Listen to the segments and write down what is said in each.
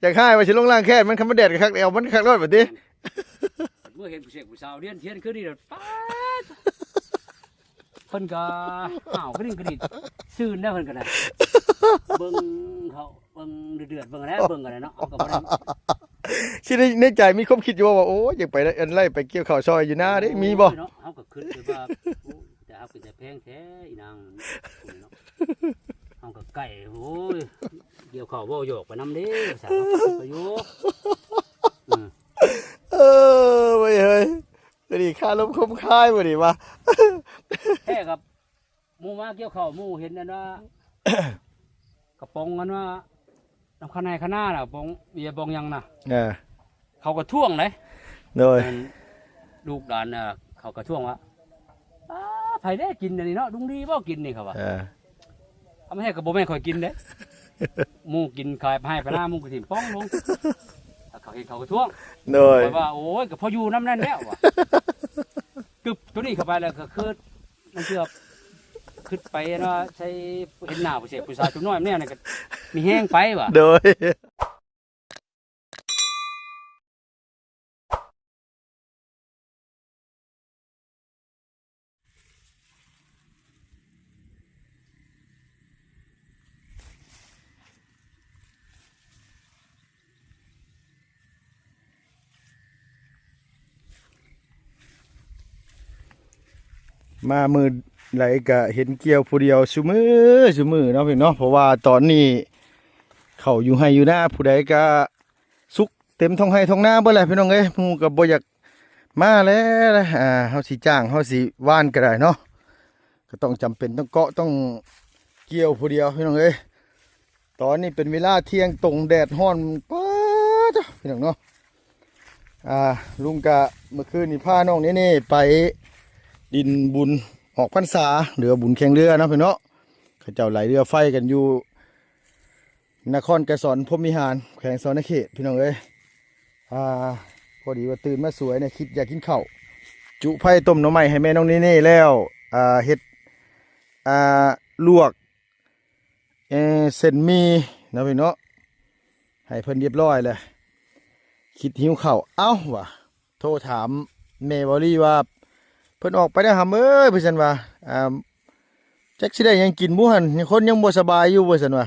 ຢາກຮ້າຍວ່າຊິລົງລ້າງແຄ້ນມັນ ຄັນມັນແດດກໍຄັກແລ້ວ ມັນຄັກໂລດບັດນີ້. ເມື່ອເຫັນຜູ້ເສກຜູ້ສາວລຽນທຽນຄືນີ້ ປາດ ເພິ່ນກໍຫ້າວກະດິ້ງກະດິດ ຊື່ນແລ້ວເພິ່ນກໍໄດ້ ເບິ່ງເຂົາ ເບິ່ງເດືອດໆ ເບິ່ງແລ້ວ ເບິ່ງກັນແລ້ວເນາະ ເຮົາກໍບໍ່ໄດ້ ຊິໃນ ໃນໃຈມີຄວາມຄິດຢູ່ວ່າ ໂອ້ຍ ຢາກໄປ ອັນ ໄລ່ໄປກ່ຽວເຂົ້າຊ່ອຍຢູ່ນາເດ້ ມີບໍ່? ເນາະ ເຮົາກໍຄິດຢູ່ວ່າ ໂອ້ຍ ແຕ່ເຮົາເປັນຕາແພງແທ້ອີນາງເນາະ ເຮົາກໍໃກ້ ໂອ້ຍ ກ່ຽວເຂົ້າເວົ້າຫຍອກໄປນຳເດ້ ວ່າຊັ້ນ ເຮົາກໍຄິດໄປຢູ່ ອືມ ເອີ ເວີຍເຮີ້ຍ ກະດີຄ່າລົມຄົມຄາຍບໍ່ດີວະ ແທ້ກັບ ໝູ່ມາກ່ຽວເຂົ້າ ໝູ່ເຫັນອັນວ່າ ກະປ໋ອງອັນວ່າ ນຳຄະນາຍຄະນານະ ປ໋ອງເບຍປ໋ອງຫຍັງນະ ເອີ ເຂົາກະທ້ວງເດ້ ໂດຍ ອັນລູກຫຼານ ເອີ ເຂົາກະທ້ວງວ່າ ອ້າ ໃຜເດ້ກິນອັນນີ້ເນາະ ລຸງດີບໍ່ກິນນີ້ ເຂົາວ່າ ເອີ ເອົາມາໃຫ້ກະບໍ່ແມ່ນຂ້ອຍກິນເດ້ ໝູ່ກິນຂາຍໄຮ່ໄປນາ ໝູ່ກະຖິ້ມປ່ອງລົງ ເຂົາເຫັນເຂົາກະທ້ວງ ໂດຍ ຂ້ອຍວ່າ ໂອ້ຍ ກະພໍຢູ່ນຳນັ້ນແລ້ວວ່າ ກຶບໂຕນີ້ເຂົ້າໄປແລ້ວກະຄື ລາງເທື່ອຄິດໄປເນາະ ໃສ່ເຫັນໜ້າຜູ້ເສກຜູ້ສາວຈຸ້ມນ້ອຍແນວນັ້ນກະມີແຮງໄປວ່າ ໂດຍ ມາມື້ໃດກະເຫັນກ່ຽວຜູ້ດຽວຊຸມື້ ຊຸມື້ເນາະພີ່ນ້ອງເນາະ ເພາະວ່າຕອນນີ້ເຂົ້າຢູ່ໄຮ່ຢູ່ນາຜູ້ໃດກະສຸກເຕັມທ້ອງໄຮ່ທ້ອງນາເບິດແຫຼະພີ່ນ້ອງເອີຍ ໝູ່ກະບໍ່ຢາກມາແລ້ວ ອ່າ ເຮົາຊິຈ້າງ ເຮົາຊິຫວ່ານກະໄດ້ເນາະ ກະຕ້ອງຈຳເປັນຕ້ອງເກາະຕ້ອງກ່ຽວຜູ້ດຽວພີ່ນ້ອງເອີຍ ຕອນນີ້ເປັນເວລາທ່ຽງຕົງ ແດດຮ້ອນ ປາດ ພີ່ນ້ອງເນາະ ອ່າ ລຸງກະ ເມື່ອຄືນນີ້ພານ້ອງເນເນ່ໄປດິນບຸນອອກພັນສາ ຫຼືວ່າບຸນແຂ່ງເຮືອເນາະພີ່ນ້ອງ ເຂົາເຈົ້າໄຫຼເຮືອໄຟກັນຢູ່ນະຄອນໄກສອນ ພົມວິຫານ ແຂວງສະຫວັນນະເຂດ ພີ່ນ້ອງເອີຍ ອ່າ ພໍດີວ່າຕື່ນມາສວຍນະ ຄິດຢາກກິນເຂົ້າ ຈຸໄຟຕົ້ມໜໍ່ໄມ້ໃຫ້ແມ່ນ້ອງເນເນ່ແລ້ວ ອ່າ ເຮັດ ອ່າ ລວກ ເອີ ເສັ້ນໝີ່ເນາະພີ່ເນາະ ໃຫ້ເພິ່ນຮຽບຮ້ອຍແລ້ວ ຄິດຫິວເຂົ້າ ເອົ້າ ວ່າ ໂທຖາມແມ່ເວົ້າລີວ່າ ເພິ່ນອອກໄປແລ້ວຫຳເອີຍ ວ່າຊັ້ນວ່າ ອ່າ ຈັກຊິໄດ້ຫຍັງກິນບໍ່ຫັ້ນ ຄົນຍັງບໍ່ສະບາຍຢູ່ ວ່າຊັ້ນວ່າ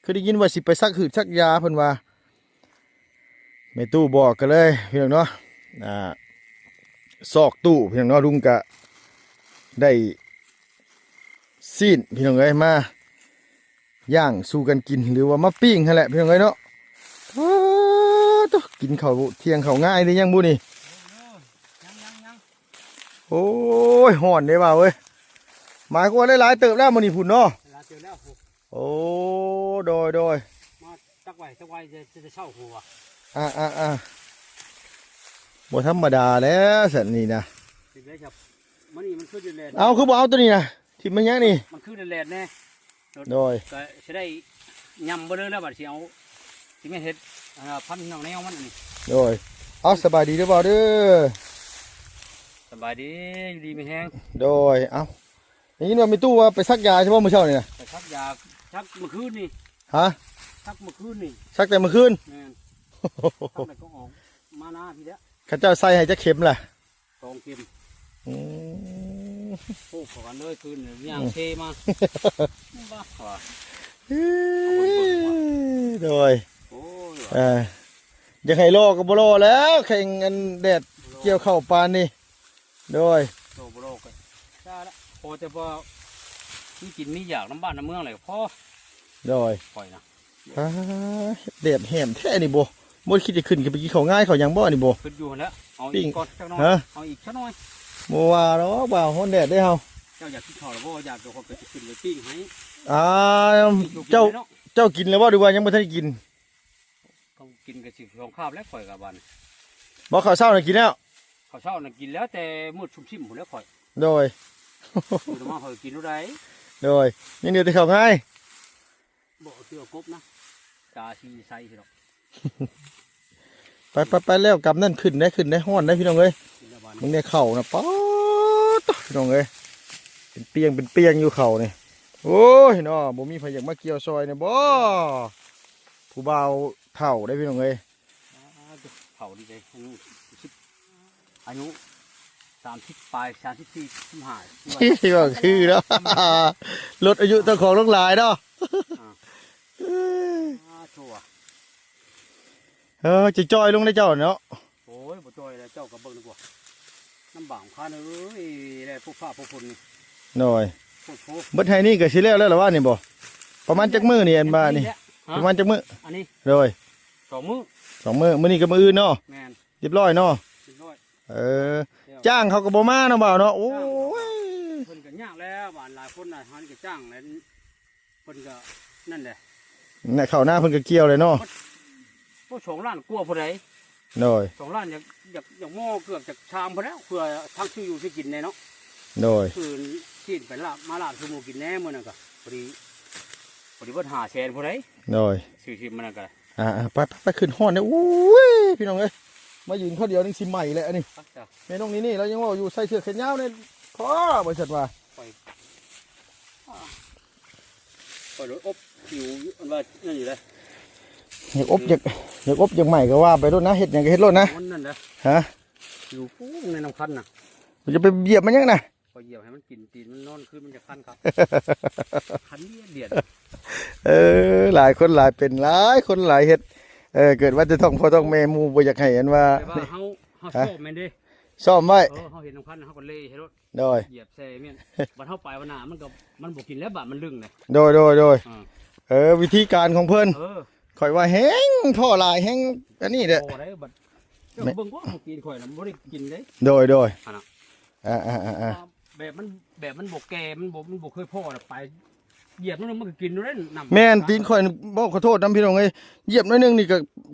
ຄືໄດ້ຍິນວ່າຊິໄປສັກຫືດສັກຢາ ເພິ່ນວ່າ ແມ່ຕູ້ບອກກະເລີຍພີ່ນ້ອງເນາະ ອ່າ ຊອກຕູ້ພີ່ນ້ອງເນາະ ລຸງກະໄດ້ຊີ້ນພີ່ນ້ອງເອີຍ ມາຍ່າງສູ່ກັນກິນ ຫຼືວ່າມາປີ້ງຫັ້ນແຫຼະພີ່ນ້ອງເອີຍເນາະ ໂອ້ ໂຕ ກິນເຂົ້າທ່ຽງເຂົ້າງາຍໄດ້ຍັງບຸນີ້ ໂອ້ຍ ຮ້ອນເດ້ບ່າວເອີຍ ໝາຍຄວາມວ່າໄດ້ຫຼາຍເຕີບແລ້ວມື້ນີ້ພຸ້ນເນາະ ຫຼາຍເຕີບແລ້ວ ໂອ້ ໂດຍ ໂດຍ ມາຕັກໄວ້ ຕັກໄວ້ ຈະ ຈະ ຈະເຊົ້າພຸ້ນວ່າ ອ່າ ອ່າ ອ່າ ບໍ່ທຳມະດາແລ້ວຊັ້ນນີ້ນະ ເປັນໄດຄັບ ມື້ນີ້ມັນຄືແດດໆ ເອົາ ຄືບໍ່ເອົາໂຕນີ້ນະ ຖິ້ມມາຫຍັງນີ້ ມັນຄືແດດໆແນ່ ໂດຍ ກະຊິໄດ້ຍຳເບິ່ງເລີຍແລ້ວ ບາດຊິເອົາ ຊິແມ່ນເຮັດ ອ່າ ພັນນ້ອງແນວມັນນີ້ ໂດຍ ເອົາ ສະບາຍດີເດີບ່າວເດີ ສະບາຍດີ ຢູ່ດີມີແຮງ ໂດຍ ເອົາ ໄດ້ຍິນວ່າແມ່ຕູ້ວ່າໄປສັກຢາໃຊ່ບໍ່ມື້ເຊົ້ານີ້ນະ ໄປສັກຢາ ສັກມື້ຄືນນີ້ ຮະ ສັກມື້ຄືນນີ້ ສັກແຕ່ມື້ຄືນ ແມ່ນ ສັກແລ້ວກໍອອກມານາພີ້ແຫຼະ ເຂົາເຈົ້າໃສ່ໃຫ້ຈັກເຂັມລະ ສອງເຂັມ ອືມ ໂອ້ ເຂົ້າກັນເລີຍຄືນນີ້ຍ່າງເຊມາ ບ້າວ່າ ໂດຍ ໂອ້ຍ ເອີ ຢາກໃຫ້ລໍກໍບໍ່ລໍແລ້ວ ແຂ່ງອັນແດດກ່ຽວເຂົ້າປານນີ້ ໂດຍ ໂດຍ ບໍ່ໂລກ ຈ້າລະ ພໍແຕ່ວ່າມີກິນມີຢາກນຳບ້ານນຳເມືອງແຫຼະກໍພໍ ໂດຍ ຂ້ອຍນະ ອ້າ ແດດແຮມແທ້ນີ້ບໍ່ ບໍ່ໄດ້ຄິດຈະຂຶ້ນໄປກິນເຂົ້າງາຍເຂົ້າຫຍັງບໍ່ນີ້ບໍ່ ຄິດຢູ່ຫັ້ນແຫຼະ ເອົາອີກກ່ອນຈັກໜ້ອຍ ຮະ ເອົາອີກຈັກໜ້ອຍ ບໍ່ວ່າດອກ ວ່າຮ້ອນແດດເດ້ເຮົາ ເຈົ້າຢາກກິນເຂົ້າແລ້ວບໍ່ ຢາກ ດຽວຂ້ອຍກໍຊິຂຶ້ນໄປປີ້ງໃຫ້ ອ່າ ເຈົ້າ ເຈົ້າກິນແລ້ວບໍ່ ຫຼືວ່າຍັງບໍ່ທັນໄດ້ກິນ ເຂົາກິນກໍຊິສອງຄາບແລ້ວຂ້ອຍກໍບາດນີ້ ບໍ່ ເຂົ້າເຊົ້ານະກິນແລ້ວ ເຂົ້າເຊົ້ານະກິນແລ້ວແຕ່ມືດຊຸ່ມຊິ້ມພຸ້ນແຫຼະຂ້ອຍ ໂດຍ ມື້ມາຂ້ອຍກິນບໍ່ໄດ້ ໂດຍ ຍັງເຫຼືອແຕ່ເຂົ້າງາຍ ບໍ່ເຊື່ອກົບນະ ຕາສີໃສຊິດອກ ໄປໆໆ ແລ້ວກຳນັ້ນຂຶ້ນໄດ້ ຂຶ້ນໄດ້ ຮ້ອນໄດ້ພີ່ນ້ອງເອີຍ ກິນແລ້ວບາດນີ້ ເບິ່ງແດ່ເຂົ້ານະ ປາດໂທ້ ພີ່ນ້ອງເອີຍ ເປັນປຽງເປັນປຽງຢູ່ເຂົ້ານີ້ ໂອ້ຍເນາະ ບໍ່ມີໃຜຢາກມາກ່ຽວຊ່ອຍແດ່ບໍ່ ຜູ້ບ່າວ ເຖົ້າເດ້ພີ່ນ້ອງເອີຍ. ອ່າ ເຖົ້າດີເດ້ ອາຍຸສິບ ອາຍຸສາມສິບປາຍ ສາມສິບສີ່ ສິບຫ້າ ເວົ້າຄືເນາະ ລົດອາຍຸເຈົ້າຂອງລົງຫຼາຍເນາະ. ອ່າ ເອີ ອ່າ ໂທ້ ເອີ ຈະຈ່ອຍລົງເດ້ເຈົ້າເນາະ. ໂອ້ຍ ບໍ່ຈ່ອຍແລ້ວ ເຈົ້າກໍເບິ່ງດີກວ່າ ລຳບາກຂາດເອີຍ ແລ້ວພວກຟ້າພວກຝົນນີ້. ໂດຍ ໂອ້ໂຫ ເບິດໄຮ່ນີ້ກໍຊິແລ້ວແລ້ວລະວ່ານີ້ບໍ່? ປະມານຈັກມື້ນີ້ ອັນວ່ານີ້ ປະມານຈັກມື້? ອັນນີ້ ໂດຍ ສອງມື້ ສອງມື້ ມື້ນີ້ກັບມື້ອື່ນເນາະ. ແມ່ນ ຮຽບຮ້ອຍເນາະ ຮຽບຮ້ອຍ. ເອີ ຈ້າງເຂົາກໍບໍ່ມາເນາະບ່າວເນາະ. ໂອ້ຍ ເພິ່ນກໍຍາກແລ້ວ ບ້ານຫຼາຍຄົນນະ ເຮົານີ້ກໍຈ້າງແລ້ວ ເພິ່ນກໍນັ້ນແຫຼະ ແນະ ເຂົ້ານາເພິ່ນກໍກ່ຽວແລ້ວເນາະ. ໂອ້ ສອງລ້ານກວ່າພຸ້ນໃດ. ໂດຍ ສອງລ້ານ ຢາກ ຢາກ ຢາກມໍເກືອບຈາກຊາມພຸ້ນແລ້ວ ເພື່ອທັງຊື້ຢູ່ຊື້ກິນແດ່ເນາະ. ໂດຍ ຊື້ຊີ້ນໄປລາບ ມາລາບສູ່ໝູ່ກິນແດ່ ມື້ນັ້ນກໍພໍດີ ພໍດີເບິດຫ້າແສນພຸ້ນໃດ. ໂດຍ ຊື້ຊີ້ນມື້ນັ້ນກໍ ອ່າໆ ໄປໆໆ ຂຶ້ນຮ້ອນເດ້. ໂອ້ຍ ພີ່ນ້ອງເອີຍ ມາຢືນຄົນດຽວນີ້ຊິໄໝ້ແລ້ວອັນນີ້. ແມ່ນ້ອງນີ້ນີ້ ລາວຍັງເວົ້າຢູ່ ໃສ່ເສື້ອແຂນຍາວນີ້ພໍ ວ່າຊັ້ນວ່າ ຂ້ອຍ ຂ້ອຍໂດນອົບຜິວ ອັນວ່ານັ້ນຢູ່ເດ້. ຢາກອົບ ຢາກ ຢາກອົບຢາກໄໝ້ກໍວ່າໄປໂລດນະ ເຮັດຫຍັງກໍເຮັດໂລດນະ. ມັນນັ້ນນະ ຮະ ຢູ່ປູ້ໃນນ້ຳຄັນນະ ມັນຈະໄປຢຽບມັນຫຍັງນະ. ຂ້ອຍຢຽບໃຫ້ມັນກິນຕີນ ມັນນອນຄືນມັນຈະຄັນຄັກ ຄັນລຽດໆ. ເອີ ຫຼາຍຄົນຫຼາຍເປັນ ຫຼາຍຄົນຫຼາຍເຮັດ. ເອີ ເກີດວ່າແຕ່ທ້ອງພໍ່ທ້ອງແມ່ ໝູ່ບໍ່ຢາກໃຫ້ອັນວ່າ ແຕ່ວ່າເຮົາ ເຮົາ ຮະ ຊ້ອມແມ່ນເດ້ ຊ້ອມໄວ້. ເອີ ເຮົາເຫັນນ້ຳຄັນ ເຮົາກໍເລໃຫ້ໂລດ. ໂດຍ ຢຽບໃສ່ແມ່ນ ບັດເຮົາໄປວັນໜ້າ ມັນກໍ ມັນບໍ່ກິນແລ້ວ ບາດມັນລຶ້ງເດ້. ໂດຍໆໆ ອ່າ ເອີ ວິທີການຂອງເພິ່ນ. ເອີ ຂ້ອຍວ່າແຮງພໍຫຼາຍແຮງອັນນີ້ແຫຼະ. ພໍໄດ້ບັດ ເຈົ້າເບິ່ງວ່າເຮົາກິນ ຂ້ອຍນະບໍ່ໄດ້ກິນເດ້. ໂດຍໆ ອັນນະ ອ່າໆໆໆ ແບບມັນ ແບບມັນບໍ່ແກ່ ມັນບໍ່ ມັນບໍ່ເຄີຍພໍນະ ໄປຢຽບໜ້ອຍໜຶ່ງມັນກໍກິນໂລດເດ້ນ້ຳ. ແມ່ນ ຕີນຂ້ອຍ ບໍ່ ຂໍໂທດນຳພີ່ນ້ອງເອີຍ ຢຽບໜ້ອຍໜຶ່ງນີ້ກໍ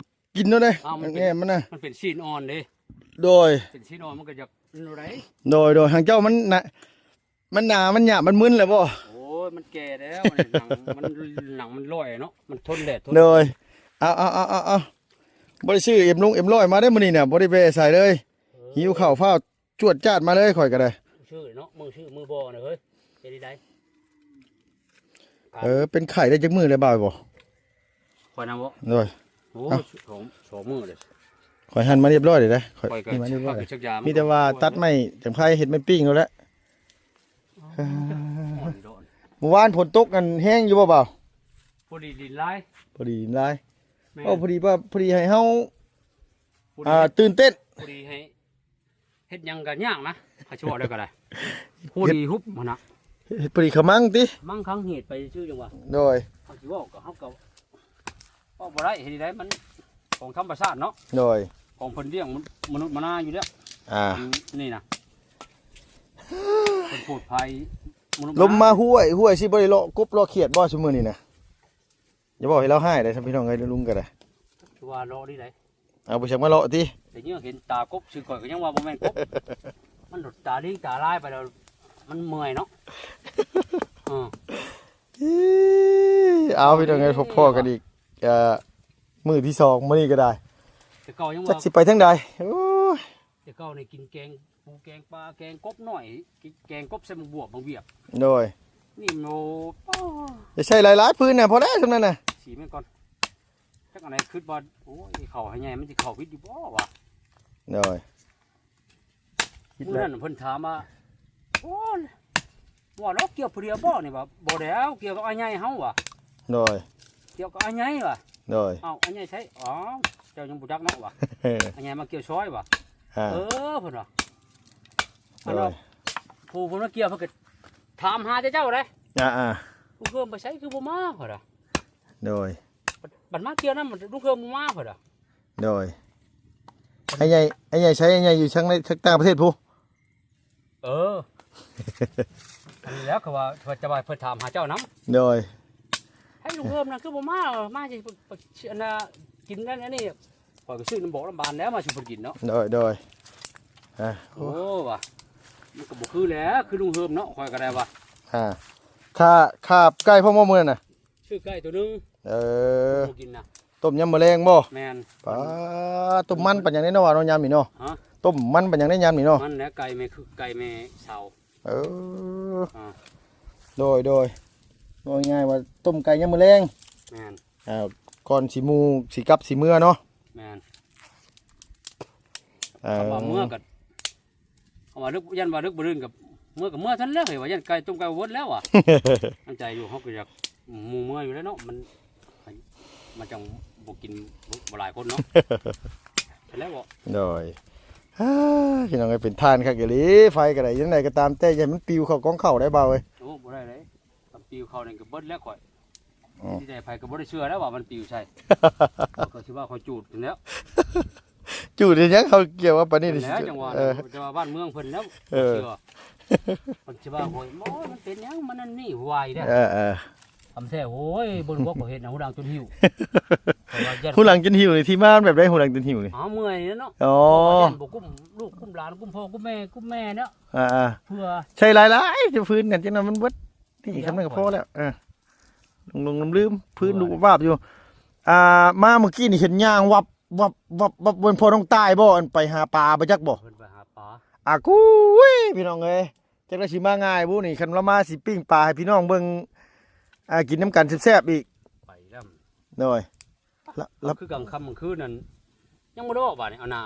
ກິນໂລດເດ້. ອ້າວ ມັນເປັນ ແງ່ນມັນນະ ມັນເປັນຊີ້ນອ່ອນເດ້. ໂດຍ ເປັນຊີ້ນອ່ອນມັນກໍຢາກນັ້ນໂລດໃດ. ໂດຍໆ ທາງເຈົ້າມັນນະ ມັນໜາ ມັນຫຍາບ ມັນມຶນແລ້ວບໍ່? ໂອ້ຍ ມັນແກ່ແລ້ວ ມັນໜັງ ມັນ ໜັງມັນລອຍເນາະ ມັນທົນແດດທົນ. ໂດຍ ເອົາໆໆໆ ບໍ່ໄດ້ຊື້ເອັມລົງເອັມຮ້ອຍມາເດ້ມື້ນີ້ນະ ບໍ່ໄດ້ແວ່ໃສ່ເລີຍ. ເອີ ຫິວເຂົ້າຟ້າວຈວດຈາດມາເລີຍ ຂ້ອຍກໍໄດ້. ຊື້ເນາະ ມື້ຊື້ມື້ບໍ່ນະເຮີ້ຍ ເຮັດໄດ້. ເອີ ເປັນໄຂ້ໄດ້ຈັກມື້ແລ້ວບ່າວບໍ່? ຂ້ອຍນະບໍ່? ໂດຍ ໂອ້ ເອົ້າ ສອງ ສອງມື້ເດ້. ຂ້ອຍຫັນມາຮຽບຮ້ອຍເດ້ ຂ້ອຍ ຂ້ອຍກໍ ມີມາຮຽບຮ້ອຍ ມີແຕ່ວ່າຕັດໄມ້ຈັງໄພເຮັດໄມ້ປີ້ງໂລດແຫຼະ. ອໍ ມື້ວານຝົນຕົກນັ້ນແຮງຢູ່ບໍ່ບ່າວ? ພໍດີດິນລາຍ ພໍດີດິນລາຍ. ແມ່ນ ໂອ້ ພໍດີວ່າ ພໍດີໃຫ້ເຮົາ ພໍດີ ອ່າ ຕື່ນເຕັ້ນ ພໍດີໃຫ້ ເຮັດຫຍັງກໍຍາກນະ ຂ້ອຍຊິເວົ້າແລ້ວກໍໄດ້ ຜູ້ດີຮຸບຫັ້ນນະ ເຮັດ ເຮັດຜູ້ດີຂະມັງຕິ ມັງຄັງເຫດໄປຊື່ຈັ່ງວ່າ. ໂດຍ ເຮົາຊິເວົ້າກໍ ເຮົາກໍເວົ້າບໍ່ໄດ້ ເຮັດໃດມັນຂອງທຳມະຊາດເນາະ. ໂດຍ ຂອງເພິ່ນລ້ຽງມະນຸດມະນາຢູ່ແລ້ວ. ອ່າ ອັນນີ້ນະ ເພິ່ນໂພດໄພມະນຸດມະນາ. ລົມມາຫ້ວຍ ຫ້ວຍຊິບໍ່ໄດ້ເລາະກົບເລາະຂຽດບໍ່ຊຸມື້ນີ້ນະ? ຢ່າເວົ້າໃຫ້ລາວຮ້າຍເດ້ ທ່ານພີ່ນ້ອງເອີຍ ລຸງກໍໄດ້ ຄືວ່າເລາະນີ້ໃດ. ເອົາໄປສັກມາເລາະຕິ ໄດ້ຍິນເຫັນຕາກົບ ຊື່ຂ້ອຍກໍຍັງວ່າບໍ່ແມ່ນກົບ ມັນໂດດຕາລີງຕາລາຍໄປແລ້ວ ມັນເມື່ອຍເນາະ. ເອີ ເອົາ ພີ່ນ້ອງເອີຍ ພົບພໍ້ກັນອີກ ເອີ ມື້ທີສອງ ມື້ນີ້ກໍໄດ້ ແຕ່ເກົ່າຍັງວ່າ ຈັກຊິໄປທາງໃດ. ໂອ້ຍ ແຕ່ເກົ່ານີ້ກິນແກງ ປູແກງປາ ແກງກົບນ້ອຍ ກິນແກງກົບໃສ່ໝາກບວບ ໝາກບຽບ. ໂດຍ ນີ້ໂມ ຢ່າໃສ່ຫຼາຍໆພື້ນນະ ພໍແລ້ວຊ່ຳນັ້ນນະ. ສີແມ່ນກ່ອນ ຈັກອັນໃດຄິດວ່າ ໂອ້ຍ ເຂົ້າໃຫ້ໃຫຍ່ ມັນຊິເຂົ້າຜິດຢູ່ບໍ່ວະ. ໂດຍ ມື້ນັ້ນເພິ່ນຖາມວ່າ ໂອ້ຍ ວ່າລາວກ່ຽວຜູ້ດຽວບໍ່ນີ້ວະ? ບໍ່ແລ້ວ ກ່ຽວກັບອ້າຍໃຫຍ່ເຮົາວະ. ໂດຍ ກ່ຽວກັບອ້າຍໃຫຍ່ວະ. ໂດຍ ເອົ້າ ອ້າຍໃຫຍ່ໃສ? ອໍ ເຈົ້າຍັງບໍ່ຈັກເນາະວະ ອ້າຍໃຫຍ່ມາກ່ຽວຊອຍວະ. ອ່າ ເອີ ເພິ່ນວ່າ ໂດຍ ອັນວ່າ ຜູ້ເພິ່ນມາກ່ຽວເພິ່ນກໍຖາມຫາແຕ່ເຈົ້າເດ້. ອ່າໆ ລຸງເພີ່ມໄປໃສຄືບໍ່ມາ ເພິ່ນວ່າ. ໂດຍ ບັດມາກ່ຽວນຳລຸງເພີ່ມບໍ່ມາ ເພິ່ນວ່າ. ໂດຍ ອ້າຍໃຫຍ່ ອ້າຍໃຫຍ່ໃສ? ອ້າຍໃຫຍ່ຢູ່ທາງໃນ ທາງຕ່າງປະເທດພຸ້ນ. ເອີ ອັນນີ້ແຫຼະ ຄືວ່າ ເພິ່ນຈະວ່າເພິ່ນຖາມຫາເຈົ້ານຳ. ໂດຍ ໃຫ້ລຸງເພີ່ມນະ ຄືບໍ່ມາ ມາຊິ ອັນນ່າ ກິນນັ້ນອັນນີ້ ຂ້ອຍກໍຊື້ນ້ຳບອກນ້ຳບານແລ້ວ ມາສູ່ເພິ່ນກິນເນາະ. ໂດຍ ໂດຍ ອ່າ ໂອ້ ວ່າ ມັນກໍບໍ່ຄືແຫຼະ ຄືລຸງເຮີມເນາະ ຂ້ອຍກໍໄດ້ວ່າ. ອ່າ ຂ້າ ຂ້າໄກ່ພໍ່ໝໍມື້ນັ້ນນະ ຊື້ໄກ່ໂຕໜຶ່ງ. ເອີ ບໍ່ກິນນະ ຕົ້ມຍາມມື້ແລງບໍ່? ແມ່ນ ປ້າ ຕົ້ມມັນປານຫຍັງເດ້ເນາະ ວ່າເນາະ ຍາມນີ້ເນາະ. ຮະ ຕົ້ມມັນປານຫຍັງເດ້ຍາມນີ້ເນາະ? ມັນແຫຼະ ໄກ່ແມ່ ຄືໄກ່ແມ່ເຊົາ. ເອີ ອ່າ ໂດຍ ໂດຍ ເວົ້າງ່າຍໆວ່າຕົ້ມໄກ່ຍາມມື້ແລງ. ແມ່ນ ອ່າ ກ່ອນຊິໝູ່ຊິກັບຊິເມືອເນາະ. ແມ່ນ. ເອີ ຄຳວ່າເມືອກໍ ເຮົາວ່າລຶກ ຢ້ານວ່າລຶກບໍ່ດື່ນກໍເມືອ ກໍເມືອຊັ້ນແຫຼະ ເຮີ້ຍ ວ່າຢ້ານໄກ່ຕົ້ມໄກ່ບໍ່ເບິດແລ້ວວ່າ ໃນໃຈຢູ່ ເຮົາກໍຢາກໝູ່ເມືອຢູ່ແລ້ວເນາະ ມັນ ມັນຈັ່ງບໍ່ກິນ ບໍ່ ບໍ່ຫຼາຍຄົນເນາະ ຊັ້ນແຫຼະເບາະ. ໂດຍ ເອີ ພີ່ນ້ອງເອີຍ ເປັນທ່ານຄັກອີ່ຫຼີ ໄຟກໍໄດ້ ຈັ່ງໃດກໍຕາມແຕ່ ຢ່າໃຫ້ມັນປິວເຂົ້າກອງເຂົ້າໄດ້ ບ່າວເອີຍ. ໂອ້ ບໍ່ໄດ້ເດ້ ຄັນປິວເຂົ້ານີ້ກໍເບິດແລ້ວຂ້ອຍ. ອືມ ທີ່ໃດໃຜກໍບໍ່ໄດ້ເຊື່ອແລ້ວວ່າມັນປິວໃສ່ ຂ້ອຍກໍຊິວ່າຂ້ອຍຈູດຫັ້ນແຫຼ້ວ. ຈູດເຮັດຫຍັງ ເຂົາກ່ຽວວ່າປານນີ້ນີ້ ຫັ້ນແຫຼະ ຈັ່ງວ່າ ເອີ ແຕ່ວ່າບ້ານເມືອງເພິ່ນແລ້ວ ເອີ ເຊື່ອ ເພິ່ນຊິວ່າຂ້ອຍ ໂອ້ຍ ມັນເປັນຫຍັງ ມັນນັ້ນນີ້ ຫວາຍເດ້. ເອີໆ ຄຳແທ້ ໂອ້ຍ ເບິ່ງບໍ່ ຂ້ອຍເຮັດນະ ຫູດັງຈົນຫິວ ຂ້ອຍວ່າຢ້ານ ຫູດັງຈົນຫິວນີ້ ທີ່ມາມັນແບບໃດ ຫູດັງຈົນຫິວນີ້? ເອົາ ເມື່ອຍເນາະ. ອໍ ຂ້ອຍຢ້ານບໍ່ກຸ້ມລູກກຸ້ມຫຼານ ກຸ້ມພໍ່ກຸ້ມແມ່ ກຸ້ມແມ່ເນາະ. ອ່າໆ ເພື່ອໃຊ້ຫຼາຍໆ ຈະຟື້ນກັນ ຈັ່ງນັ້ນມັນເບິດ. ນີ້ ເອີ ຄຳນັ້ນກໍພໍແລ້ວ ເອີ ຫຼົງໆລືມໆ ພື້ນ ເອີ ລຸກວາບຢູ່. ອ່າ ມາເມື່ອກີ້ນີ້ເຫັນຍ່າງວັບ ວັບ ວັບ ວັບ ແມ່ນພໍ່ນ້ອງຕ່າຍບໍ່? ອັນໄປຫາປາບໍ່ຈັກບໍ່? ເພິ່ນໄປຫາປາ. ອາ ກູ້ຍ ພີ່ນ້ອງເອີຍ ຈັກລະຊິມາງ່າຍບໍ່ນີ້? ຄັນລາວມາຊິປີ້ງປາໃຫ້ພີ່ນ້ອງເບິ່ງ ອ່າ ກິນນຳກັນແຊບໆອີກ. ໄປແລ້ວ ໂດຍ ລະ ລະ ຄືກາງຄ່ຳກາງຄືນນັ້ນ ຍັງບໍ່ໄດ້ອອກບາດນີ້ ເອົາໜ້າ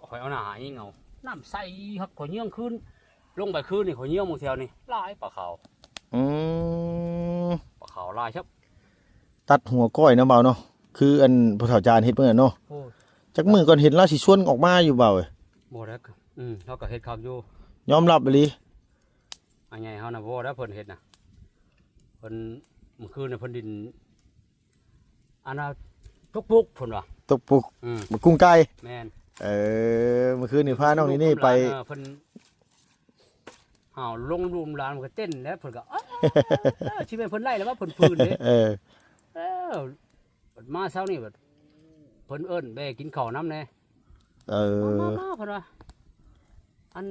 ຂ້ອຍເອົາໜ້າຫາອີ່ເຫງົາ ນ້ຳໃສຄັກ ຂ້ອຍເຍືອງຄືນ ລົງໄປຄືນນີ້ ຂ້ອຍເຍືອງໝົດແຖວນີ້ ຫຼາຍປາຂາວ. ອືມ ປາຂາວຫຼາຍຄັກ. ຕັດຫົວກ້ອຍເນາະ ບ່າວເນາະ ຄືອັນພໍ່ເຖົ້າຈານເຮັດມື້ນັ້ນເນາະ. ໂອ້ຍ ຈັກມື້ກ່ອນເຫັນລາວຊິຊວນອອກມາຢູ່ ບ່າວເອີຍ. ບໍ່ໄດ້ ອືມ ລາວກໍເຮັດຄັກຢູ່ ຍອມຮັບອີ່ຫຼີ. ອາໃຫຍ່ເຮົານະ ບໍ່ໄດ້ ເພິ່ນເຮັດນະ ເພິ່ນ ມື້ຄືນນະ ເພິ່ນດິນ ອັນນ່າ ຕົກປຸກ ເພິ່ນວ່າ ຕົກປຸກ. ອືມ ໝາກກຸ້ງໄກ່. ແມ່ນ. ເອີ ມື້ຄືນນີ້ພານ້ອງນີ້ໄປ ເອີ ເພິ່ນ ຫາວລົງລູກຫຼານມັນກໍເຕັ້ນແລ້ວ ເພິ່ນກໍ ເອີ ຊິແມ່ນເພິ່ນໄລ່ແລ້ວວ່າເພິ່ນຟື້ນເດ້. ເອີ ເອີ ບັດມາເຊົ້ານີ້ບັດ ເພິ່ນເອີ້ນແບກິນເຂົ້ານຳແດ່. ເອີ ມາໆໆ ເພິ່ນວ່າ ອັນ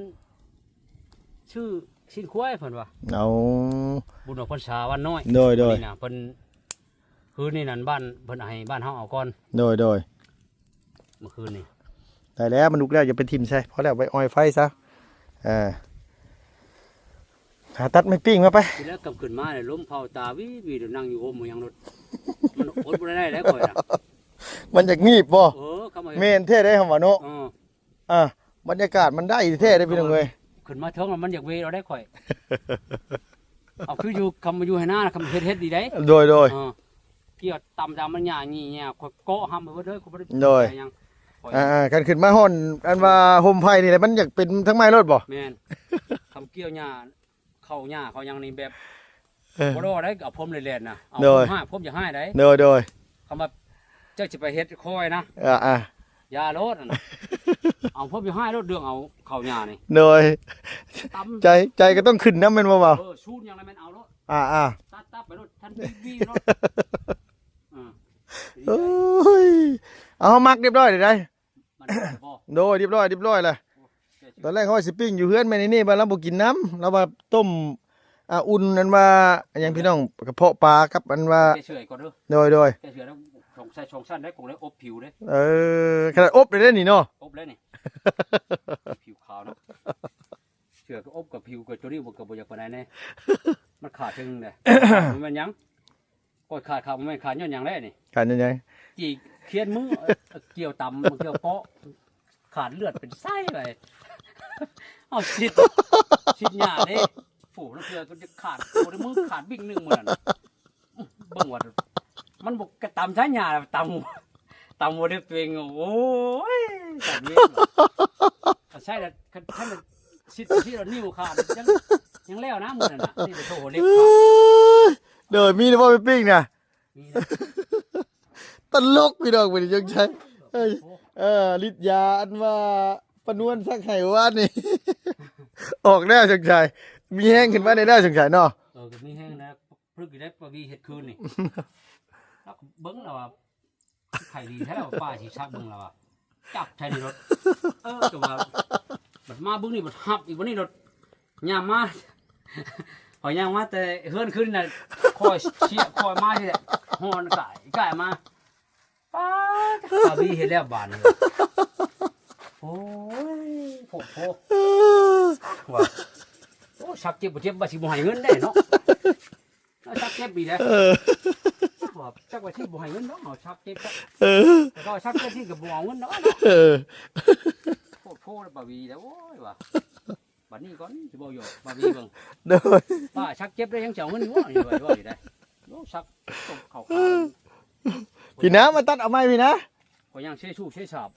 ຊື້ຊີ້ນຄວາຍ ເພິ່ນວ່າ. ເອົາ ບຸນອອກພັນສາວັນນ້ອຍ. ໂດຍໆ ນີ້ນະ ເພິ່ນ ຄືນນີ້ນັ້ນ ບ້ານເພິ່ນໃຫ້ບ້ານເຮົາເອົາກ່ອນ. ໂດຍໆ ເມື່ອຄືນນີ້ ໄດ້ແລ້ວ ມັນລຸກແລ້ວ ຢ່າໄປຖິ້ມໃສ່ ພໍແລ້ວ ໄປອອຍໄຟຊະ. ເອີ ຫາຕັດໄມ້ປີ້ງມາໄປ. ທີແລກກັບຂຶ້ນມາເລີຍ ລົມເຜົາຕາວີໆ ນັ່ງຢູ່ຮົ່ມຫຍັງໂລດ ມັນອົດບໍ່ໄດ້ແລ້ວຂ້ອຍນະ. ມັນຢາກງີບບໍ່? ເອີ ຄຳວ່າ ແມ່ນແທ້ເດ້ ຄຳວ່າເນາະ. ເອີ ອ່າ ບັນຍາກາດມັນໄດ້ແທ້ເດ້ ພີ່ນ້ອງເອີຍ. ຂຶ້ນມາເທິງແລ້ວມັນຢາກເວດເອົາໄດ້ຂ້ອຍ ເອົາຄືຢູ່ ຄຳວ່າຢູ່ໄຮ່ນາ ຄຳເຮັດ ເຮັດດີໄດ໋. ໂດຍໆ ເອີ ກ່ຽວຕຳຕາມມັນຫຍ້າງີ້ແງ ຂ້ອຍເກາະຫ້ຳໄປເບິດເລີຍ ຂ້ອຍບໍ່ໄດ້ ໂດຍ ຫຍັງ. ອ່າໆ ຄັນຂຶ້ນມາຮອດອັນວ່າຮົ່ມໄຜ່ນີ້ແຫຼະ ມັນຢາກເປັນທາງໃໝ່ໂລດບໍ່? ແມ່ນ. ຄຳກ່ຽວຫຍ້າ ເຂົ້າຫຍ້າເຂົ້າຫຍັງນີ້ແບບ ເອີ ບໍ່ລໍໄດ້ ເອົາພົມແລ່ນໆນະ ເອົາ ໂດຍ ພົມຮ້າຍ ພົມຢາກຮ້າຍໄດ໋. ໂດຍໆ ຄຳວ່າເຈົ້າຊິໄປເຮັດຄ່ອຍນະ ອ່າໆ ຢ່າໂລດນັ້ນນະ ເອົາພົມຢາກຮ້າຍໂລດ ເລື່ອງເອົາເຂົ້າຫຍ້ານີ້. ໂດຍ ຕຳ ໃຈ ໃຈກໍຕ້ອງຂຶ້ນນຳແມ່ນບໍ່ບ່າວ? ເອີ ຊູນຫຍັງລະແມ່ນເອົາໂລດ. ອ່າໆ ຕັດຕັບໄປໂລດ ທັນວີໆໂລດ. ເອີ ໂອ້ຍ ເອົາ ເຮົາໝັກຮຽບຮ້ອຍແລ້ວໃດ໋. ມັນບໍ່ ໂດຍ ຮຽບຮ້ອຍ ຮຽບຮ້ອຍແລ້ວ. ໂອ້ຍ ຕອນແລກເຮົາວ່າຊິປີ້ງຢູ່ເຮືອນແມ່ນນີ້ ບັດລາວບໍ່ກິນນຳ ລາວວ່າຕົ້ມ ອ່າ ອຸ່ນ ອັນວ່າຫຍັງ ພີ່ນ້ອງ ກະເພາະປາກັບອັນວ່າ ແກະເຊື່ອຍກ່ອນເດີ. ໂດຍໆ ແກະເຊື່ອຍແລ້ວ ສອງ ໃສ່ສອງຊັ້ນໄດ້ ກົງໄດ້ອົບຜິວເດ້. ເອີ ຂະໜາດອົບໄດ້ເດ້ນີ້ເນາະ ອົບແລ້ວນີ້ ຜິວຂາວເນາະ. ເຊື່ອກໍອົບກັບຜິວກັບໂຕນີ້ມັນກໍບໍ່ຢາກປານໃດແນ່ ມັນຂາດເຖິງແດ່. ມັນແມ່ນຫຍັງ? ຂ້ອຍຂາດ ຂາດ ບໍ່ແມ່ນຂາດຍ້ອນຫຍັງແລ້ນີ້? ຂາດຍ້ອນຫຍັງ? ຈີກຄຽນມື ເອີ ກ່ຽວຕຳ ກ່ຽວເກາະ ຂາດເລືອດເປັນໄສ້ໄປ. ເອົາຊິດ ຊິດຫຍ້າເດ້. ໂອ້ ລາງເທື່ອກໍຈະຂາດ ໂອ້ ແຕ່ມືຂາດວິ້ງໜຶ່ງມື້ນັ້ນ. ເບິ່ງວ່າ ມັນບໍ່ກະຕຳໃຊ້ຫຍ້າ ຕຳ ຕຳຫົວເລັບຕົວເອງ. ໂອ້ຍ ຕຳເລັບ ໃຊ້ລະ ຄັນ ຄັນ ຊິດ ຊິດເອົານິ້ວຂາດ ຍັງ ຍັງແລ້ວນະມື້ນັ້ນນະ. ນີ້ໄປໂທເລັບຂາດ. ເອີຍ ໂດຍ ມີແຕ່ບໍ່ໄປປີ້ງນະ ມີນະ. ຕະຫຼົກພີ່ນ້ອງ ມື້ນີ້ ສົງໄສ ເອີ ເອີ ລິດຢາອັນວ່າປານວນສັກໃຫ້ວານນີ້ ອອກແລ້ວສົງໄສ ມີແຮງຂຶ້ນມາແດ່ແລ້ວສົງໄສເນາະ. ເອີ ກໍມີແຮງນະ ພຶກຢູ່ໄດ້ປາວີເຮັດຄືນນີ້ ລາວກໍເບິ່ງລາວວ່າ ໄຂ້ດີແທ້ວ່າ ປ້າຊິສັກເບິ່ງລາວວ່າ ຈັບໃສ່ນີ້ໂລດ. ເອີ ແຕ່ວ່າບັດມາເບິ່ງນີ້ ບັດຮັບອີກບັດນີ້ໂລດ. ຍ່າງມາ ຂ້ອຍຍ່າງມາແຕ່ເຮືອນຄືນນັ້ນ ຄ່ອຍເຊຍຄ່ອຍມານີ້ແຫຼະ ຮ້ອນກາຍກາຍມາ ປ້າດ ປາວີເຮັດແລ້ວບາດນີ້. ໂອ້ຍ ໂພດໂພ ວ່າ ໂອ້ ສັກເຈັບບໍ່ເຈັບ ວ່າຊິບໍ່ໃຫ້ເງິນໄດ້ເນາະ. ເອີ ສັກເຈັບອີກແລ້ວ ເອີ ວ່າ ຈັກວ່າຊິບໍ່ໃຫ້ເງິນດອກ ເຮົາຊັກເຈັບ ເອີ ແຕ່ເຂົາຊັກເຈັບຊິກໍບໍ່ເອົາເງິນດອກເນາະ ເອີ ໂພດໂພດ ບ່າວວີແລ້ວ ໂອ້ຍວ່າ ບັດນີ້ກ່ອນຊິເວົ້າຫຍອກບ່າວວີເບິ່ງ ໂດຍ ວ່າຊັກເຈັບໄດ້ຍັງຊິເອົາເງິນຢູ່ບໍ່ ນີ້ວ່າຢູ່ໄດ໋ ໂອ້ ຊັກຕົກເຂົ້າຂາ ພີ່ນະ ມາຕັດເອົາໃໝ່ພີ່ນະ ຂ້ອຍຍັງເຊຊູເຊສາບ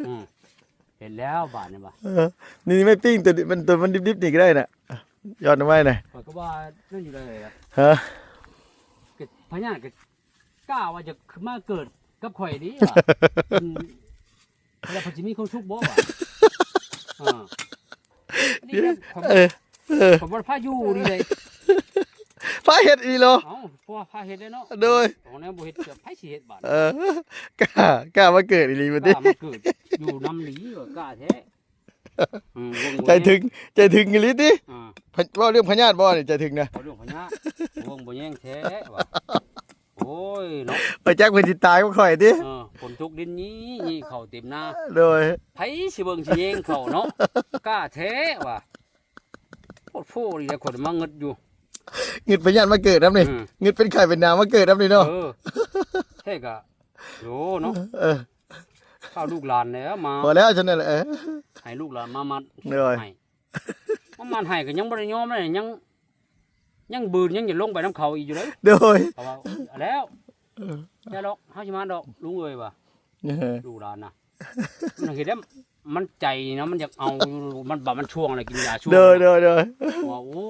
ອືມ ເຫັນແລ້ວບາດນີ້ວ່າ ເອີ ນີ້ໄມ້ປີ້ງຕົວນີ້ ມັນ ຕົວມັນດິບໆນີ້ກໍໄດ້ນະ ຢອດເອົາໄວ້ນະ ຂ້ອຍກໍວ່ານັ້ນຢູ່ເລີຍ ຮະ ກໍພະຍາດກໍກ້າວ່າຈະມາເກີດກັບຂ້ອຍນີ້ວ່າ ອືມ ແລ້ວເພິ່ນຊິມີຄວາມສຸກບໍ່ວະ ເອີ ນີ້ແຫຼະ ເອີ ເອີ ຂ້ອຍບໍ່ໄດ້ພາຢູ່ນີ້ເດ້ ພາເຮັດອີ່ຫຼີ ເອົ້າ ພາເຮັດເດ້ເນາະ ໂດຍ ຂອງແນວບໍ່ເຮັດ ໃຜຊິເຮັດບາດ ເອີ ກ້າ ກ້າມາເກີດອີ່ຫຼີບັດນີ້ ກ້າມາເກີດ ຢູ່ນຳອີ່ຫຼີ ກ້າແທ້ ອືມ ໃຈເຖິງ ໃຈເຖິງອີ່ຫຼີຕິ ອ່າ ເວົ້າເລື່ອງພະຍາດບໍ່ນີ້ ໃຈເຖິງນະ ເວົ້າເລື່ອງພະຍາດ ເບິ່ງບໍ່ແຍງແທ້ວ່າ ໂອ້ຍເນາະ ບໍ່ຈັກເພິ່ນຊິຕາຍນຳຂ້ອຍຕິ ເອີ ຝົນຕົກດິນນີ້ ນີ້ເຂົ້າເຕັມນາ ໂດຍ ໃຜຊິເບິ່ງຊິແຍງເຂົ້າເນາະ ກ້າແທ້ວ່າ ໂພດໂພນີ້ແຫຼະ ຄົນມາເງິດຢູ່ ເງິດພະຍາດມາເກີດນຳນີ້ ອືມ ເງິດເປັນໄຂ້ເປັນໜາວມາເກີດນຳນີ້ເນາະ ເອີ ແທ້ກະ ໂອ້ເນາະ ເອີ ເອົາລູກຫຼານແລ້ວມາ ພໍແລ້ວຊັ້ນນັ້ນແຫຼະ ເອີ ໃຫ້ລູກຫຼານມາມັດ ໂດຍ ໃຫ້ ມາມັດໃຫ້ກໍຍັງບໍ່ໄດ້ຍອມເດ້ ຍັງ ຍັງບືນ ຍັງຈະລົງໄປນຳເຂົາອີກຢູ່ເດ້ ໂດຍ ເຂົາວ່າ ເອົາແລ້ວ ເອີ ຢ່າດອກ ເຮົາຊິມາດອກ ລຸງເອີຍວ່າ ເອີ ລູກຫຼານນະ ມັນເຮັດແລ້ວ ມັນໃຈນະ ມັນຢາກເອົາຢູ່ ມັນບາດມັນຊ່ວງແລ້ວ ກິນຢາຊ່ວງ ໂດຍ ໂດຍ ໂດຍ ວ່າ ໂອ້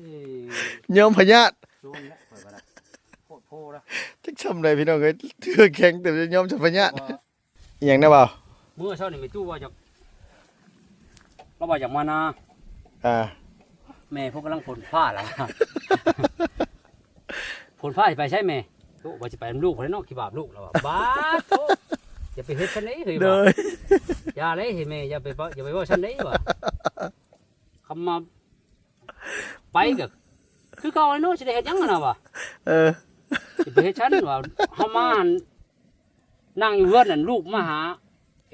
ຍ ຍອມພະຍາດ ຍອມແລ້ວ ຂ້ອຍວ່າ ໂພດໂພນະ ຈັກຊ່ຳໃດພີ່ນ້ອງເອີຍ ຖືວ່າແຂງເຕີບ ຍອມຊ່ຳພະຍາດ ວ່າ ອີ່ຫຍັງນະບ່າວ ມື້ເຊົ້ານີ້ແມ່ຕູ້ວ່າຢາກ ລາວວ່າຢາກມານາ ອ່າ ແມ່ພວກກຳລັງຝົນຟ້າລະ ຝົນຟ້າຊິໄປໃສແມ່? ໂອ້ ວ່າຊິໄປນຳລູກພຸ້ນແຫຼະເນາະ ຂີ້ບາບລູກລາວວ່າ ບາດໂທ້ ຢ່າໄປເຮັດຊັ້ນເດ້ເຮີ້ຍ ໂດຍ ວ່າ ຢ່າເລີຍເຮີ້ຍແມ່ ຢ່າໄປເວົ້າ ຢ່າໄປເວົ້າຊັ້ນເດ້ວ່າ ຄຳມາ ໄປກໍຄືເກົ່າແຫຼະເນາະ ຊິໄດ້ເຮັດຫຍັງຫັ້ນນະວ່າ ເອີ ຊິໄປເຮັດຊັ້ນວ່າ ເຮົາມາຫັ້ນ ນັ່ງຢູ່ເຮືອນນັ້ນ ລູກມາຫາ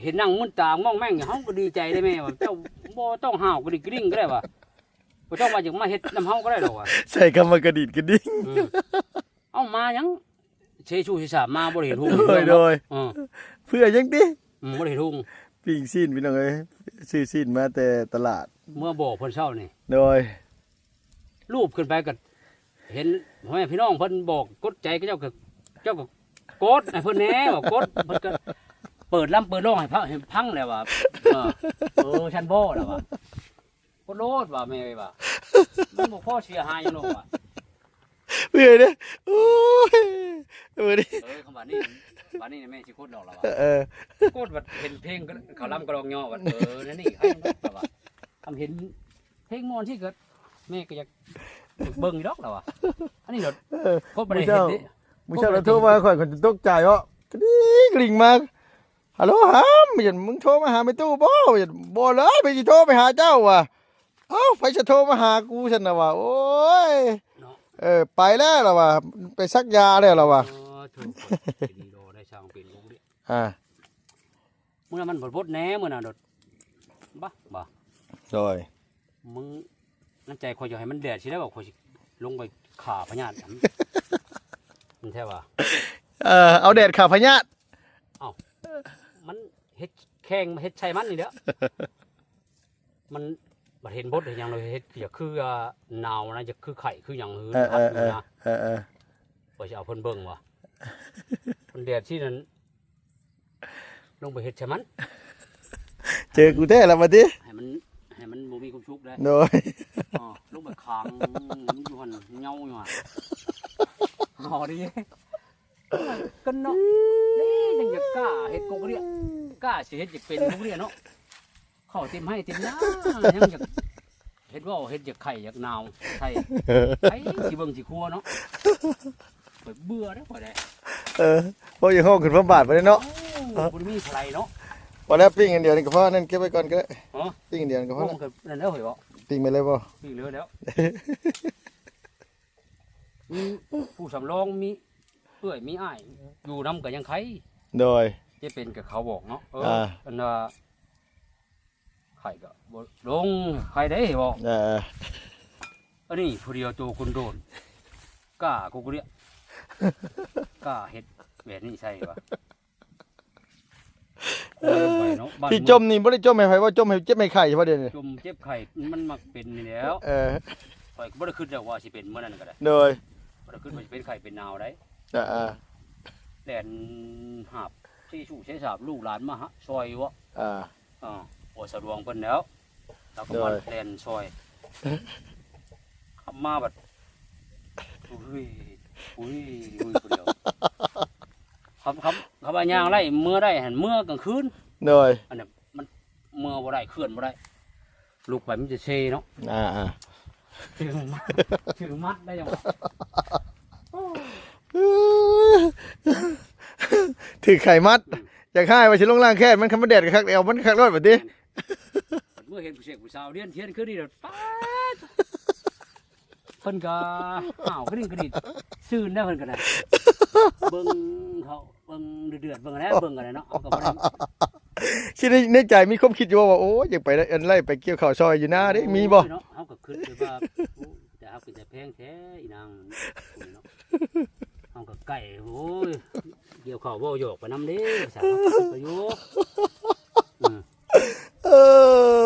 ເຫັນນັ່ງມຶນຕາມອງແມງຢູ່ ເຮົາກໍດີໃຈເດ້ແມ່ວ່າ ເຈົ້າບໍ່ຕ້ອງຫ້າວກະດິກກະດິ່ງກໍໄດ້ວ່າ ບໍ່ຕ້ອງວ່າຢາກມາເຮັດນຳເຮົາກໍໄດ້ດອກວ່າ ໃຊ້ຄຳວ່າກະດິກກະດິ່ງ ອືມ ເອົາມາຫຍັງ ເຊຊູເຊສາມາ ບໍ່ໄດ້ເຮັດໂຮງ ໂດຍ ໂດຍ ເອີ ເພື່ອຫຍັງຕິ ອືມ ບໍ່ໄດ້ເຮັດໂຮງ ປີ້ງຊີ້ນພີ່ນ້ອງເອີຍ ຊື້ຊີ້ນມາແຕ່ຕະຫຼາດ ເມື່ອບອກເພິ່ນເຊົ້ານີ້ ໂດຍ ຮູບຂຶ້ນໄປກໍເຫັນພໍ່ແມ່ພີ່ນ້ອງເພິ່ນບອກກົດໃຈ ເຂົາເຈົ້າກໍ ເຈົ້າກໍກົດໃຫ້ເພິ່ນແດ່ວ່າ ກົດ ເພິ່ນກໍເປີດລຳເປີດຮ້ອງໃຫ້ຟັງ ໃຫ້ຟັງແລ້ວວ່າ ເອີ ເອີ ຊັ້ນບໍ່ລະວ່າ ໂພດໂລດວ່າແມ່ເອີຍວ່າ ມັນບໍ່ພໍເສຍຫາຍຫຍັງດອກວ່າ ເມື່ອຍເດ້ ໂອ້ຍ ເອີ ເອີ ຄຳວ່ານີ້ ບາດນີ້ແມ່ຊິໂຄດດອກລະວ່າ ເອີ ໂຄດວ່າເຫັນເພງເຂົາລຳກະລອງຍໍວ່າ ເອີ ແນວນີ້ໃຜດອກລະວ່າ ຄຳເຫັນເພງມ່ວນຊິກໍ ແມ່ກໍຢາກເບິ່ງຢູ່ດອກລະວ່າ ອັນນີ້ດອກ ເອີ ໂຄດບໍ່ໄດ້ເຫັນເດ້ ມື້ເຊົ້າລະໂທມາຫາຂ້ອຍ ຂ້ອຍຕົກໃຈເນາະ ກະດິ່ງກະດິ່ງມາ ຮັລໂຫຼ ຫາມ ວ່າຊັ້ນ ມຶງໂທມາຫາແມ່ຕູ້ບໍ່? ວ່າຊັ້ນ ບໍ່ເລີຍ ໃຜຊິໂທໄປຫາເຈົ້າວ່າ ເອົ້າ ໃຜຈະໂທມາຫາກູຊັ້ນນະວ່າ ໂອ້ຍ ເນາະ ເອີ ໄປແລ້ວລະວ່າ ໄປສັກຢາແລ້ວລະວ່າ ອໍ ໂທ ຂ້ອຍເປັນດອໄດ້ຊ່າງເປັນລົງເດ້ ອ່າ ມື້ນັ້ນມັນບໍ່ບົດແດ່ ມື້ນັ້ນໂດດ ບາ ບາ ໂດຍ ມຶງ ໃນໃຈຂ້ອຍຢາກໃຫ້ມັນແດດຊິໄດ້ວ່າ ຂ້ອຍຊິລົງໄປຂ້າພະຍາດ ມັນແທ້ວ່າ ເອີ ເອົາແດດຂ້າພະຍາດ ເອົ້າ ມັນເຮັດແຂ່ງເຮັດໃສ່ມັນນີ້ແຫຼະ ມັນບັດເຫັນບົດເຫັນຫຍັງ ເຮັດຢາກຄື ອ່າ ໜາວນະ ຢາກຄືໄຂ້ຄືຫຍັງ ເອີ ເອີ ເອີ ເອີ ຂ້ອຍຊິເອົາເພິ່ນເບິ່ງວ່າ ມັນແດດຊິນັ້ນ ລົງໄປເຮັດໃສ່ມັນ ເຈີກູແທ້ລະບັດນີ້ ໃຫ້ມັນ ໃຫ້ມັນບໍ່ມີຄວາມສຸກໄດ໋ ໂດຍ ອໍ ລົງໄປຂັງມັນຢູ່ຫັ້ນ ເຫງົາຢູ່ຫັ້ນ ອໍ ດີກັນເນາະ ນີ້ຍັງຢາກກ້າເຮັດກົກກະເດຍ ກ້າຊິເຮັດຢາກເປັນກົກກະເດຍເນາະ ເຂົ້າເຕັມໄຮ່ເຕັມນາ ຍັງຢາກ ເຮັດເວົ້າ ເຮັດຢາກໄຂ້ຢາກໜາວໃສ່ ໃຜຊິເບິ່ງຊິຄົວເນາະ ຂ້ອຍເບື່ອເດ້ ຂ້ອຍໄດ້ ເອີ ໂອ້ຍ ຢາກຮ້ອງຂຶ້ນຟ້າບາດໄປເນາະ ໂອ້ ບໍ່ໄດ້ມີໃຜເນາະ ພໍແລ້ວ ປີ້ງອັນດຽວນີ້ກໍພໍ ອັນນັ້ນເກັບໄວ້ກ່ອນກໍໄດ້ ຮະ ປີ້ງອັນດຽວນີ້ກໍພໍ ໂອ້ ມັນກໍນັ້ນແລ້ວເຮີ້ຍເບາະ ປີ້ງໄປເລີຍບໍ່ ປີ້ງເລີຍແລ້ວ ມີຜູ້ສຳລອງ ມີເອື້ອຍມີອ້າຍຢູ່ນຳກໍຍັງໄຄ ໂດຍ ຈະເປັນກັບເຂົາບອກເນາະ ເອີ ອ່າ ອັນວ່າ ໄຂ້ກໍບໍ່ລົງ ໄຂ້ໄດ້ບໍ່ ເອີ ອັນນີ້ຜູ້ດຽວໂຕຄົນໂດນ ກ້າກົກກະເດຍ ກ້າເຮັດແບບນີ້ໃສ່ວະ. ໂອ້ຍ ບໍ່ໄຫວເນາະ ບ້ານ ທີ່ຈົມນີ້ບໍ່ໄດ້ຈົມໃຫ້ໃຜ ວ່າຈົມໃຫ້ເຈັບໃຫ້ໄຂ້ເພາະດຽວນີ້ ຈົມເຈັບໄຂ້ ມັນມັກເປັນນີ້ແຫຼ້ວ. ເອີ ຂ້ອຍກໍບໍ່ໄດ້ຄິດດອກວ່າຊິເປັນມື້ນັ້ນກໍໄດ້ ໂດຍ ບໍ່ໄດ້ຄິດວ່າຊິເປັນໄຂ້ເປັນໜາວໃດ. ອ່າໆ ແລ່ນຫາບເຊຊູເຊສາບ ລູກຫຼານມາຫາ ຊ່ອຍຢູ່ເບາະ. ອ່າ ອ່າ ໂອ້ ສະດວງເພິ່ນແລ້ວ ລາວກໍມາ ໂດຍ ແລ່ນຊ່ອຍ ຂັບມາບັດ ອຸ້ຍ ອຸ້ຍ ອຸ້ຍ ຜູ້ດຽວ ຂັບ ຂັບ ຂັບວ່າຍ່າງໄດ້ ເມືອໄດ້ຫັ້ນ ເມືອກາງຄືນ. ໂດຍ ອັນນັ້ນມັນເມືອບໍ່ໄດ້ ເຄື່ອນບໍ່ໄດ້ ລຸກໄປມີແຕ່ເຊເນາະ. ອ່າໆ ຖືກມັດ ຖືກມັດໄດ້ຫຍັງວະ ຖືກໄຂ້ມັດ. ອືມ ຢາກຮ້າຍວ່າຊິລົງລ້າງແຄ້ນມັນ ຄັນມັນແດດກໍຄັກແລ້ວ ມັນຄັກໂລດບັດນີ້. ເມື່ອເຫັນຜູ້ເສກຜູ້ສາວລຽນທຽນຄືນີ້ແລ້ວ ປາດ ເພິ່ນກໍຫ້າວກະດິ້ງກະດິດ ຊື່ນແລ້ວເພິ່ນກໍໄດ້ ເບິ່ງເຂົາ ເບິ່ງເດືອດໆ ເບິ່ງແລ້ວ ເບິ່ງກັນແລ້ວເນາະ ເຮົາກໍບໍ່ໄດ້ ຄິດໃນ ໃນໃຈມີຄວາມຄິດຢູ່ວ່າ ໂອ້ຍ ຢາກໄປ ອັນ ໄລ່ໄປກ່ຽວເຂົ້າຊ່ອຍຢູ່ນາເດ້ ມີບໍ່? ໂອ້ຍເນາະ ເຮົາກໍຄິດແບບວ່າ ໂອ້ຍ ແຕ່ເຮົາເປັນຕາແພງແທ້ອີນາງເນາະ ເຮົາກໍໃກ້ ໂອ້ຍ ກ່ຽວເຂົ້າເວົ້າຫຍອກໄປນຳເດ້ ສາວກໍຄິດໄປຢູ່ ອືມ ເອີ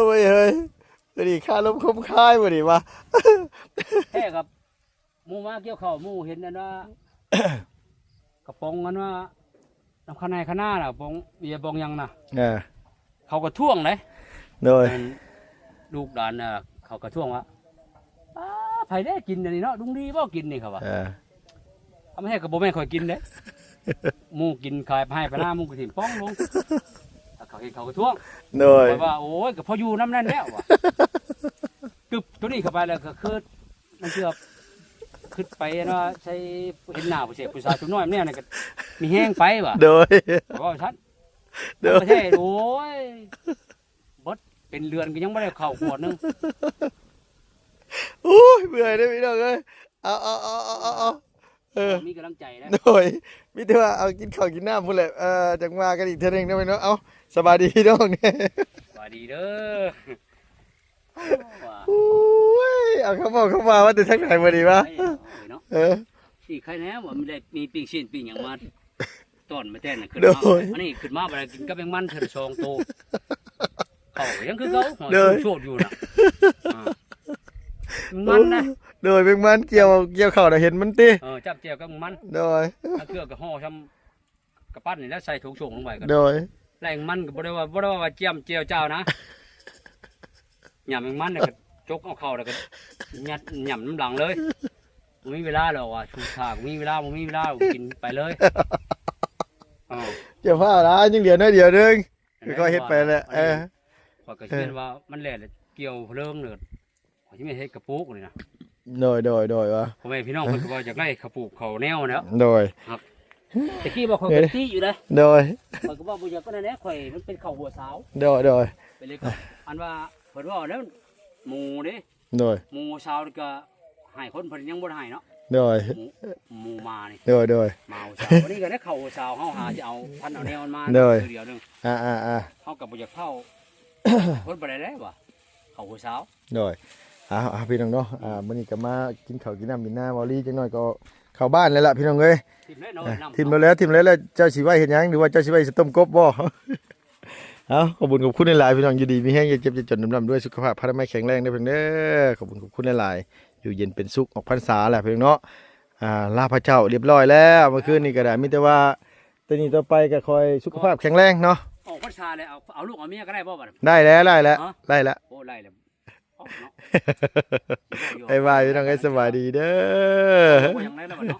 ເວີຍເຮີ້ຍ ມື້ນີ້ຄາລົມຄົມຄາຍມື້ນີ້ວ່າ ແທ້ກັບ ໝູ່ມາກ່ຽວເຂົ້າ ໝູ່ເຫັນອັນວ່າ ກະປ໋ອງອັນວ່າ ນຳຄະນາຍຄະນານະ ປ໋ອງເບຍປ໋ອງຫຍັງນະ ເອີ ເຂົາກໍທ້ວງເດ້. ໂດຍ ອັນລູກຫຼານ ເອີ ເຂົາກໍທ້ວງວ່າ ປ້າ ໃຜແດ່ກິນອັນນີ້ເນາະ ລຸງດີບໍ່ກິນນີ້ ເຂົາວ່າ ເອີ ເອົາມາໃຫ້ກໍບໍ່ແມ່ນຂ້ອຍກິນເດ້ ໝູ່ກິນຂາຍໄຮ່ໄປນາ ໝູ່ກໍຖິ້ມປ່ອງລົງ ເຂົາເຫັນເຂົາກໍທ້ວງ. ໂດຍ ຂ້ອຍວ່າ ໂອ້ຍ ກໍພໍຢູ່ນຳນັ້ນແລ້ວວ່າ ກຶບໂຕນີ້ເຂົ້າໄປແລ້ວກໍຄື ມັນເກືອບ ຄິດໄປເນາະ ໃສ່ເຫັນໜ້າຜູ້ເສກຜູ້ສາວຈຸ້ມນ້ອຍແນວນັ້ນກໍມີແຮງໄປວ່າ ໂດຍ ເວົ້າຊັ້ນ ໂດຍ ປະເທດ ໂອ້ຍ ເບິດເປັນເດືອນກໍຍັງບໍ່ໄດ້ເຂົ້າຂວດໜຶ່ງ. ໂອ້ຍ ເມື່ອຍເດ້ພີ່ນ້ອງເອີຍ ເອົາ ເອົາ ເອົາ ເອົາ ເອົາ ເອີ ມີກຳລັງໃຈນະ ໂດຍ ມີແຕ່ວ່າເອົາກິນເຂົ້າກິນນ້ຳພຸ້ນແຫຼະ ເອີ ຈັ່ງວ່າກັນອີກເທື່ອໜຶ່ງເນາະ ພີ່ນ້ອງ ເອົາ ສະບາຍດີພີ່ນ້ອງ ສະບາຍດີເດີ. ໂອ້ຍ ເອົາຄຳເວົ້າຄຳວ່າມາແຕ່ທາງໃດມື້ນີ້ວະ ເອີ ເນາະ ເອີ ຊິໃຄແດ່ວ່າມັນໄດ້ມີປີ້ງຊີ້ນປີ້ງຫຍັງມາຕ້ອນມາແຕ່ນ ໂດຍ ອັນນີ້ຂຶ້ນມາບັດກິນກັບແມງມັນເທື່ອສອງໂຕ ເຂົ້າກໍຍັງຄືເກົ່າ ໂດຍ ໂຊດຢູ່ນະ ມັນນະ ໂດຍ ແມງມັນກ່ຽວ ກ່ຽວເຂົ້ານະເຫັນມັນຕິ ເອີ ຈັບແຈ່ວກັບມັນ ໂດຍ ເກືອກໍຫໍ່ຊ່ຳ ກະປັ້ນນີ້ແຫຼະ ໃສ່ຖົງໂສ້ງລົງໄປກໍ ໂດຍ ແລ້ວມັນກໍບໍ່ໄດ້ວ່າ ບໍ່ໄດ້ວ່າຈຽມແຈ່ວຈ້າວນະ ຫຍ້ຳມັນແລ້ວກໍຈົກເອົາເຂົ້າ ແລ້ວກໍຍັດຫຍ້ຳນຳຫຼັງເລີຍ ບໍ່ມີເວລາແລ້ວວ່າ ຊຸມຊາບໍ່ມີເວລາ ບໍ່ມີເວລາ ກິນໄປເລີຍ. ເອີ ຢ່າຟ້າວຫຼາຍ ຍັງເຫຼືອໜ້ອຍດຽວໜຶ່ງ ຄ່ອຍເຮັດໄປແຫຼະ ເອີ ຂ້ອຍກໍເຫັນວ່າມັນແລ່ນກ່ຽວເພີງເລີຍ ຂ້ອຍຊິມາເຮັດກະປຸກນີ້ນະ ໂດຍ ໂດຍ ໂດຍ ວ່າ ພໍ່ແມ່ພີ່ນ້ອງເພິ່ນກໍວ່າຢາກໄດ້ເຂົ້າປູກເຂົ້າແນວແລ້ວ ໂດຍ ແຕ່ກີ້ວ່າຂ້ອຍກໍຕິຢູ່ເດ້ ໂດຍ ຂ້ອຍກໍວ່າບໍ່ຢາກ ກໍນັ້ນແຫຼະ ຂ້ອຍມັນເປັນເຂົ້າຫົວຊາວ ໂດຍ ໂດຍ ເປັນເລີຍ ອັນວ່າເພິ່ນເວົ້າແລ້ວ ໝູ່ເດ້ ໂດຍ ໝູ່ຊາວນີ້ກໍໃຫ້ຄົນເພິ່ນຍັງບໍ່ໄດ້ໃຫ້ເນາະ ໂດຍ ໝູ່ ໝູ່ໝານີ້ ໂດຍ ໂດຍ ໝູ່ຊາວ ອັນນີ້ກໍໄດ້ເຂົ້າຫົວຊາວ ເຮົາຫາຊິເອົາພັນເອົາແນວມັນມາ ໂດຍ ເທື່ອດຽວໜຶ່ງ ອ່າໆໆ ເຮົາກໍບໍ່ຢາກເຝົ້າ ຄົນບໍ່ໄດ້ແລ້ວວ່າ ເຂົ້າຫົວຊາວ ໂດຍ ເອົາ ເອົາ ພີ່ນ້ອງເນາະ ອ່າ ມື້ນີ້ກໍມາກິນເຂົ້າກິນນ້ຳຢູ່ນາເວົ້າລີ ຈັກໜ້ອຍກໍເຂົ້າບ້ານແລ້ວລະ ພີ່ນ້ອງເອີຍ ຖິ້ມແລ້ວເນາະ ອ່າ ນຳ ຖິ້ມແລ້ວ ຖິ້ມແລ້ວ ເຈົ້າຊິໄວ້ເຮັດຫຍັງ ຫຼືວ່າເຈົ້າຊິໄວ້ໃສ່ຕົ້ມກົບບໍ່? ເອົາ ຂອບຄຸນຂອບຄຸນຫຼາຍໆ ພີ່ນ້ອງ ຢູ່ດີມີແຮງ ຢ່າເຈັບຢ່າຈົນ ລຳລວຍສຸຂະພາບພະລານາໄມແຂງແຮງເດີພີ່ນ້ອງເດີ ຂອບຄຸນຂອບຄຸນຫຼາຍໆ ຢູ່ເຢັນເປັນສຸກ ອອກພັນສາແລ້ວພີ່ນ້ອງເນາະ ອ່າ ລາພະເຈົ້າຮຽບຮ້ອຍແລ້ວ ເມື່ອຄືນນີ້ກໍໄດ້ ມີແຕ່ວ່າ ແຕ່ນີ້ຕໍ່ໄປກໍຂໍໃຫ້ສຸຂະພາບແຂງແຮງເນາະ ອອກພັນສາແລ້ວ ເອົາ ເອົາລູກເອົາເມຍກໍໄດ້ບໍ່ບັດນີ້? ໄດ້ແລ້ວ ໄດ້ແລ້ວ ຮະ? ໄດ້ແລ້ວ ໂອ້ ໄດ້ແລ້ວ ອອກເນາະ ບາຍບາຍ ພີ່ນ້ອງເອີຍ ສະບາຍດີເດີ ບໍ່ຫຍັງໄດ້ແລ້ວບັດເນາະ